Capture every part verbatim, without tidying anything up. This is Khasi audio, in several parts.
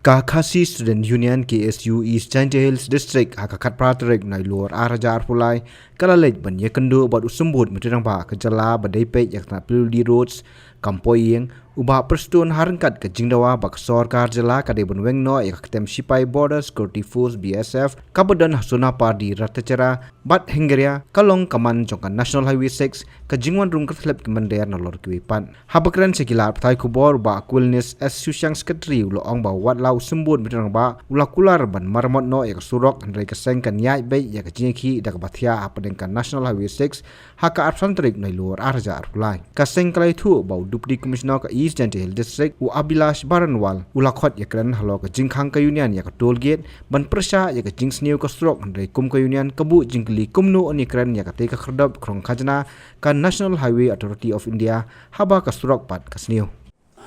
Ka Khasi Student Union K S U East Jaintia Hills District ha ka khatphra tarik Nailur ar hajar arphew lai ka la leit ban ïakynduh bad u symbud Myntri Rangbah ka jylla ba dei peit ïa ka tnat P W D roads kam poi ïing, u Bah Prestone, ha ryngkat ka jingdawa ba ka sorkar jylla ka dei ban weng noh ïa ka ktem shipai Border Security Force B S F kaba don ha Sonapardi Raitatiara bad Hengaria ka long ka man jong ka National Highway six, ka jingwan rung ka thlep ki mynder nalor kiwei pat. Haba kren sha ki lad pathai khubor, u Bah Aquilinus S Shushang, Secretary, u la ong ba wat la u symbud Myntri Rangbah u la kular ban maramot noh ïa ka surok, hynrei ka seng kan ïaid beit ïa ka jingïakhih da kaba thiah hapdeng ka National Highway six ha ka arphew san tarik Nailur ar hajar arphew lai. Ka seng ka la ïathuh ba u Deputy Commissioner ka East Jaintia Hills District, u Abhilash Baranwal, u la khot ïakren halor ka jingkhang ka Union ïa ka toll gate ban pyrshah ïa ka jingsniew ka surok, hynrei kum ka Union ka buh jingkylli kumno yn ïakren ïa katei ka khyrdop khrong khajna ka National Highway Authority of India haba ka surok pat ka sniew.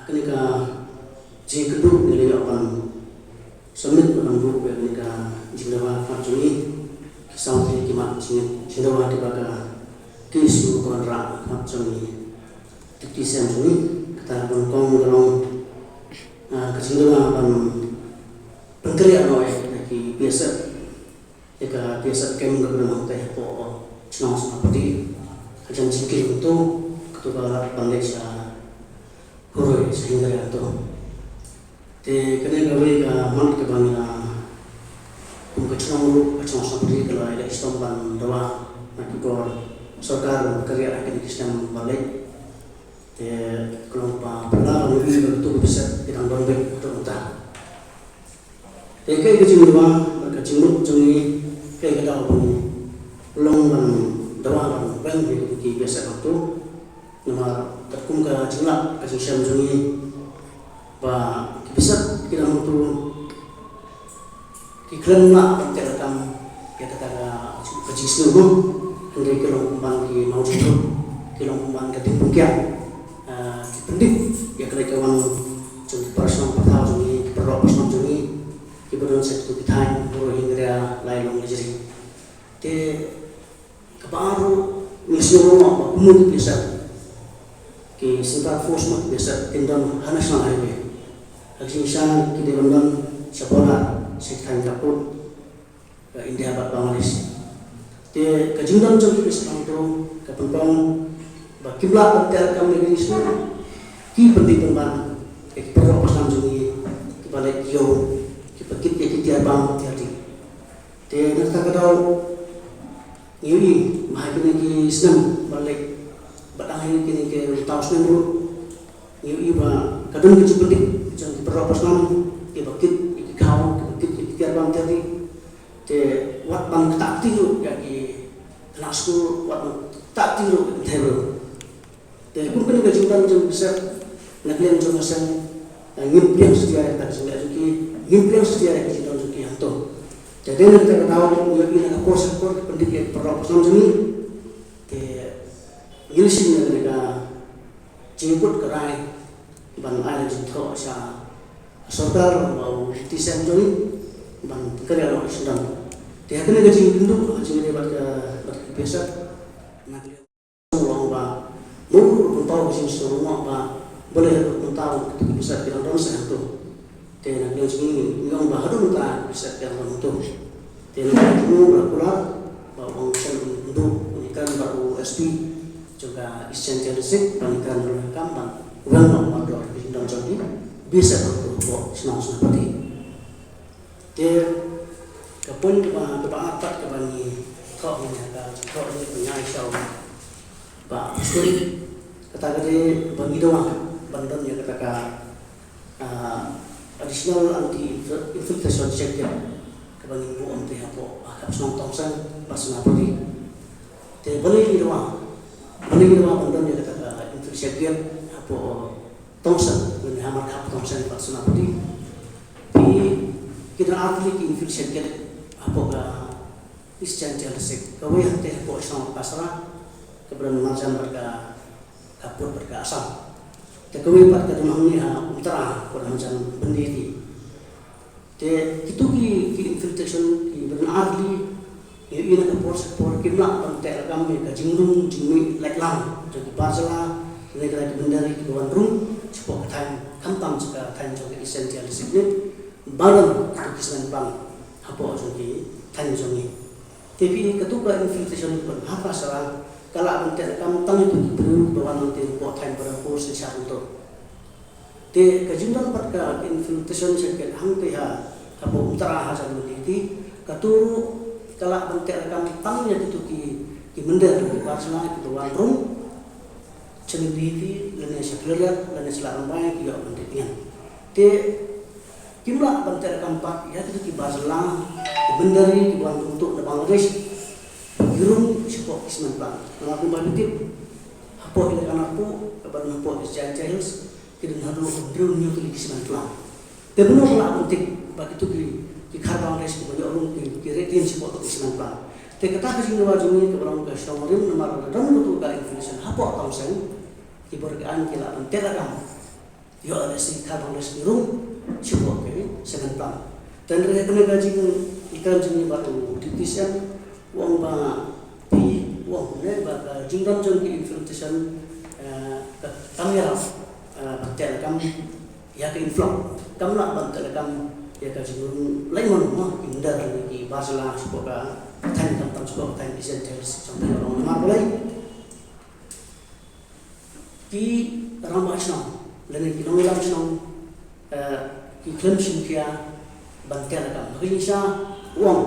Kane ka jingkynduh ngi la ïoh ban submit ban buh ïa kane ka jingdawa khmat jong ngi. Ki saw tylli ki mat jingdawa kiba ka K S U ka wanrah khmat jong ngi, Deputy C M jong ngi. Kata ka nyngkong ka long, ah, ka jingdawa ban pynkhreh noh ïa ki P S F. Ïa ka P S F camp kaba don hangtei hapoh chnong Sonapati. Hajan jingkylli hangto, kato ka lap ban leit sha Huroi, sha Hengaria hangto. Te kane kawei ka mat kaba ngi la, kum ka chnong ruh, ka chnong Sonapati ka la ïaleh shitom ban dawa na ki bor sorkar ban kyrïah ïa kine ki snem ba leit. Te ka long ba phylla ba ngi ïohi ba kato ka P S F ki dang don beit haduh mynta. Te kaei ka jingdawa bad ka jingmut jong ngi, kaei ka daw ba ngi long ban dawa ban weng ïa ki P S F hangto. Namar katkum ka jinglap ka jingshem jong ngi ba ki P S F ki dang hangto ki khlem lah ban teh lakam ïa kata ka, ka jingsniew, hynrei ki long pynban ki mawjynthut, ki long pynban ka jingpynkhiah, ah, ki pyndep ïa ka leit ka wan jong ki para shnong para thaw jong ngi, ki para paralok para shnong jong ngi, kiba don sha kito ki thaiñ, Huroi, Hengaria, Lailong, Lajri. Te kaba ar ruh ngi sngew ruh ba kumno ki P S F, ki Central Force, ma ki P S F kin don ha National Highway. Ha ka jingshisha ki dei ban don sha border, sha ki thaiñ khappud ka India bad Bangladesh. Te ka jingdon jong ki P S F hangto ka pynpaw ba kim lah ban teh lakam ïa ka jingsniew, ki pyndep pynban ïa ki paralok parasnam jong ngi kiba leit ïew, kiba kit ïa ki tiar bam tiar dih. Te na kata ka daw ngi ïohi ba ha kine ki snem ba leit, ba dang ha kine ki ryntaw snem ruh, ngi ïohi ba ka don ka jingpyndep jong ki paralok parasnam kiba kit ïa ki khaw, kiba kit ïa ki tiar bam tiar dih. Te wat ban ktah kti ruh ïa ki khynnah skul, wat ban ktah kti ruh ïa ki kynthei briew. Te kum kane ka jingdon jong ki P S F na ka liang jong ka seng, eh, ngim pdiang satia ïa ka jingleh jong ki, ngim pdiang satia ïa ka jingdon jong ki hangto. Te dei na kata ka daw ngi ïohi na ka por sha ka por ki pyndep ïa ki paralok parasnam jong ngi. Te ngi la shim ïa kane ka jingkut ka rai ban ai la jingthoh sha sorkar, ba u Deputy C M jong ngi ban pynkhreh noh ka jingdon. Te ha kane ka jingkynduh ka jingkynduh bad ka, bad ka P S F na ka liang, long ba mut ruh pynpaw ka jingsngewnguh ba balei haduh mynta ka P S F ki dang don sha hangto. Te na ka liang jong ngi ngi ong ba haduh mynta ka P S F ki dang don hangto. Te na ka liang jong ngi la kular ba u ong shen u kynduh, u ïakren bad u S P jong ka East Jaintia Hills District ban ïakren ruh ïa ka kam ban weng noh mardor ka jingdon jong ki P S F hangto hapoh shnong Sonapati. Te ka point kaba, kaba ar pat kaba ngi thoh, ngi ïa ka thoh ngi pynïaid sha u Bah Prestone, kata ka dei ba ngi dawa ban don ïa kata ka, ah, additional anti infiltration check gate kaba ngin buh hangtei hapoh, ah, ha ka shnong Tongseng bad Sonapati. Te balei ngi dawa, balei ngi dawa ban don ïa kata ka infiltration check gate hapoh Tongseng, lane ha markhap Tongseng bad Sonapati. Phi, ki don ar tylli ki infiltration check gate hapoh ka East Jaintia Hills District. Kawei hangtei hapoh shnong Kasra, kaba don marjan bad ka, khappud bad ka Assam. Te kawei pat ka don hangne ha Umtara, kaba don marjan Bynditi. Te kito ki, ki infiltration kiba don ar tylli, ngi ïohi na ka por sha ka por kim lah ban teh lakam ïa ka jingrung jingmih laitlang jong ki bar jylla, ne kata ki mynder kiba wan rung shapoh ka thaiñ, khamtam sha ka thaiñ jong ka East Jaintia Hills District. balang kito ki smen plang hapoh jong ki thaiñ jong ngi. Te phi i katu ka infiltration ban hap sara ka lah ban teh lakam tang ïa kito ki briew ba wan nangta hapoh thaiñ Barapur sha Shillong. Te ka jingdon pat ka infiltration sha ka hangta ha hapoh Umtara ha Jharkhand, katu ruh ka lah ban teh lakam tang ïa kito ki, ki mynder, ki bar jylla kiba wan rung sha Nongthymmai lane sha Khliehriat lane sha Ladrymbai, ki ïoh ban teh tyngen. Te kim lah ban teh lakam pat ïa kito ki bar jylla, ki mynder kiba wan rung tuh na Bangladesh, ki rung shapoh ki smen plang. Namar kumba ngi tip, hapoh Elakan Arphew kaba don hapoh East Jaintia Hills, ki don haduh hynriew hynñiew tylli ki smen plang. Te mano ba lah ban tip ba kito ki, ki khar Bangladesh kiba ïoh rung ki, ki rieh tyngen shapoh kito ki smen plang? Te kata ka jingdawa jong ngi kaba long ka shong rim, namar ba don katu ka infiltration hapoh Tongseng, ki bor ki aiñ ki lah ban teh lakam ïoh lehse ki khar Bangladesh ki rung shapoh ki smen plang. Te hynrei ha kane ka jingkren jong ngi bad u Deputy C M, u ong ba phi, u ong ne ba ka jingdon jong ki infiltration, eh, ka kam ïarap, eh, ban teh lakam ïa ka inflow. Kam lah ban teh lakam ïa ka jingrung laiñ mon mo, ki mynder lane ki bar jylla shapoh ka thaiñ, khamtam shapoh ka thaiñ East Jaintia Hills jong phi, ka long namar balei ki rangbah shnong lane ki nongïalam shnong, eh, ki khlem shim khia ban teh lakam. Ha ka jingshisha u ong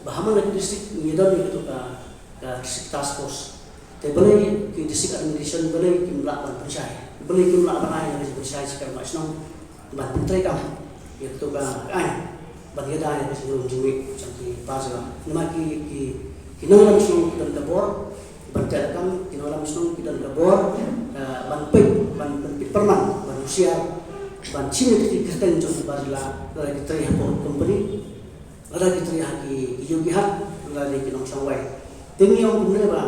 ba ha man la ki district ngi don ïa katu ka, ka district task force. Te balei ki district administration balei kim lah ban pynshai? Balei kim lah ban ai ïa ka jingpynshai sha ki rangbah shnong ban pyntreikam ïa katu ka aiñ ban ïada ïa ka jingrung jingmih jong ki bar jylla? Namar ki, ki, ki nongïalam shnong ki don ka bor ban teh lakam, ki nongïalam shnong ki don ka bor, eh, ban peit, ban, ban peit pyrman, ban husiar, ban shim ïa ki kyrteng jong ki bar jylla, lada ki trei hapoh company, lada ki trei ha ki, ki ïew ki hat, lada ki nongshong wai. Te ngi ong kumne ba,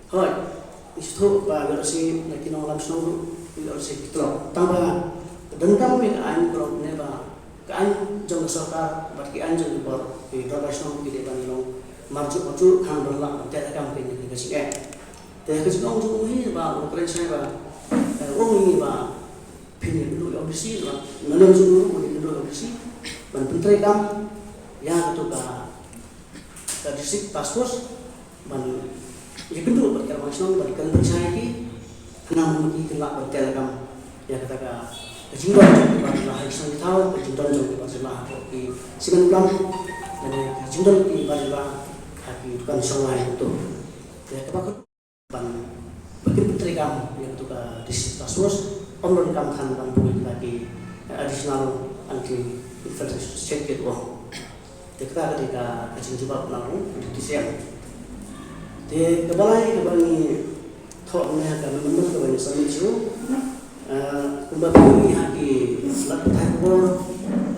hooid, ngi sngewthuh ba ïoh lehse na ki nongïalam shnong ruh ïoh lehse ki tlot. Tang ba donkam ïa ka aiñ ka long kumne ba ka aiñ jong ka sorkar bad ki aiñ jong ki bor, ki dorbar shnong ki dei ban ïalong marjuh marjuh khnang ban lah ban teh lakam ïa kane ka jingeh. Te ka jingong jong u hi ba u kren shai ba, eh, u ong ïa ngi ba phin ïakynduh ïa u D C, ba na lem jong u ruh u ïakynduh ïa u D C ban pyntreikam ïa katu ka, ka district task force ban ïakynduh bad ki rangbah shnong ban kren pynshai ïa ki, khnang ba ki lah ban teh lakam ïa kata ka, ka jingdon jong ki bar jylla ha ki shnong ki thaw, ka jingdon jong ki bar jylla ha ki smen plang, lane ka jingdon ki bar jylla ha ki dukan shongwai kumto. Ïa kaba ka ban, ba kin pyntreikam ïa katu ka district task force, ym donkam than ban buh ïa ki, eh, additional anti infiltration check gate u ong. Te kata ka dei ka, ka jingjubab na u Deputy C M. Te kaba lai kaba ngi thoh ne ha ka memorandum kaba ngi submit sha u, eh, kumba phi ïohi ha ki lad pathai khubor,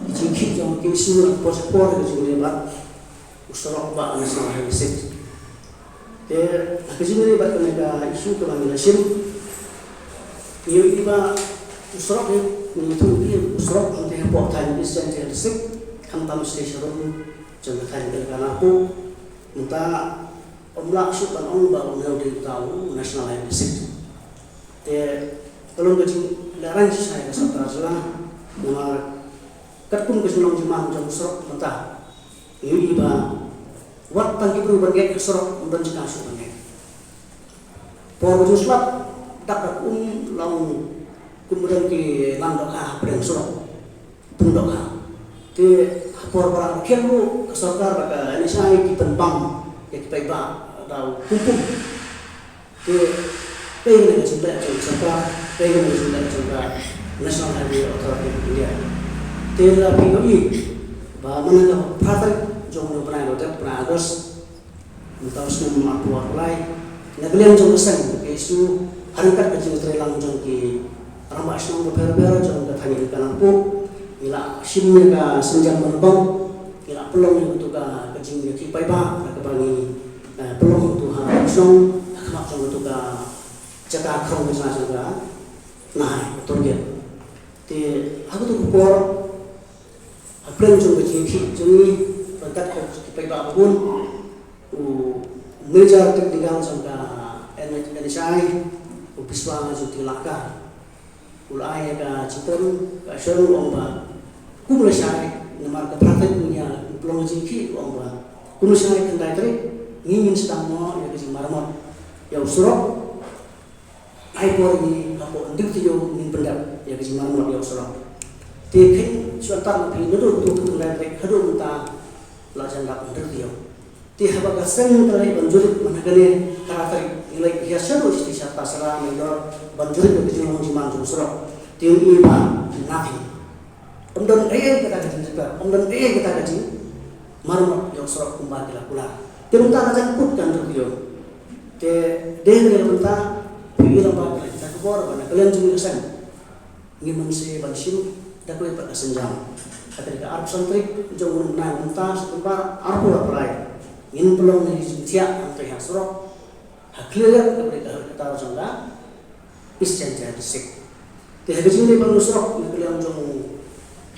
ki jingkhih jong ki issue la por sha por, ka jingïaleh bad u surok ba National Highway six. Te ha ka jingïaleh bad kane ka issue kaba ngi la shim, ngi ïohi ba u surok, ngi ïathuh ïa u surok hangtei hapoh thaiñ East Jaintia District, khamtam sha rum jong ka thaiñ Elakan Arphew, mynta ym lah shuh ban ong ba une u dei uta u National Highway six. Te ka long ka jinglehraiñ shisha ïa ka sorkar jylla, namar katkum ka jinglong jingman jong u surok mynta, ngi ïohi ba wat tang ki briew ban ngeit ha surok, ym don jaka shuh ban ngeit. Por ba ju slap, dak dak um la ong kum ba don ki nang dohkha hapdeng surok, pung dohkha. Te ha por ba la khel ruh ka sorkar bad ka N H A I ki pynbang ïa ki paidbah da u pung pung. Te, te kane ka jingleh jong ka sorkar, te kane ka jingleh jong ka National Highway Authority of India. Te lada phi ïohi ba man la ka phra tarik jong une u bnai, la dep bnai August, mynta u snem arphew arphew lai, na ka liang jong ka seng K S U, ha ryngkat ka jingtrei lang jong ki rangbah shnong bapher bapher jong ka thaiñ Elakan Arphew, ngi la shim ïa ka sienjam ba nyngkong, ngi la pynlong ïa katu ka, ka jingïakhih paidbah, kaba ngi, eh, pynlong ïa katu ha shnong, ha khmat jong katu ka jaka khrong ka jaka jong ka nahai, ka toll gate. Te ha katu ka por, ha pdeng jong ka jingïakhih jong ngi ryngkat ki paidbah ba bun, u Manager Technical jong ka N H I, u Biswa Jyoti Lakha, u la ai ïa ka jingkren, ka assurance, u ong ba kum lashai Namar ka phra tarik mynta ngi pynlong jingkit, u ong ba kumno sha ngi khyndai tarik ngi ngin sdang noh ïa ka jingmaramot ïa u surok. Ai por ngi hapoh hynriew taïew ngin pyndep ïa ka jingmaramot ïa u surok. Te kheiñ shu ïa tang phi naduh tu ka khyndai tarik haduh mynta la jan dap hynriew taïew. Te haba ka seng ka la leit ban jurip mynta kane ka phra tarik, ngi leit ïa shaduh sha sha Tasra Maindor ban jurip ïa ka jinglong jingman jong u surok. Te ngi i ba nothing. Ym don ei ei kata ka jingrepair, ym don ei ei kata ka jingmaramot ïa u surok kumba ki la kular. Te mynta la jan kut ka hynriew taïew. Te dei na kata ka bynta phi i lyngba ka leit pathai khubor ba na ka liang jong ngi ka seng ngim mynsiem ban shim da kawei pat ka sienjam. Kata ka arphew san tarik jong une u bnai mynta September arphew arphew lai ngin pynlong ïa ka jingthiah hangtei ha surok ha khlieh lem kaba dei ka headquarter jong ka East Jaintia District. Te ha ka jingïaleh bad u surok na ka liang jong,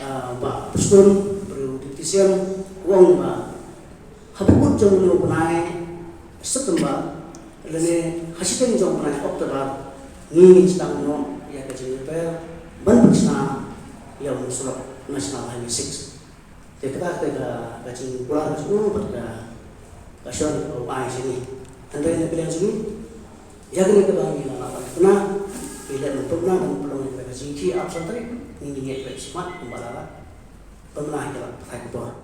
ah, Bah Prestone, briew Deputy C M, u ong ba ha ba kut jong une u bnai September lane ha shiteng jong u bnai October ngi ngin sdang noh ïa ka jingrepair ban pynshna ïa une u surok National Highway six. Te kata ka, ka jingkular ka jong u bad ka, ka shon u ai sha ngi. Hynrei na ka liang jong ngi, ïa kane kaba ngi la lah ban pynbna, ngi leh ban pynbna ban pynlong ïa ka jingkhih arphew san tarik, ngi ngeit beit shakhmat kumba la lah. Pynbna ïa ka la pathai khubor.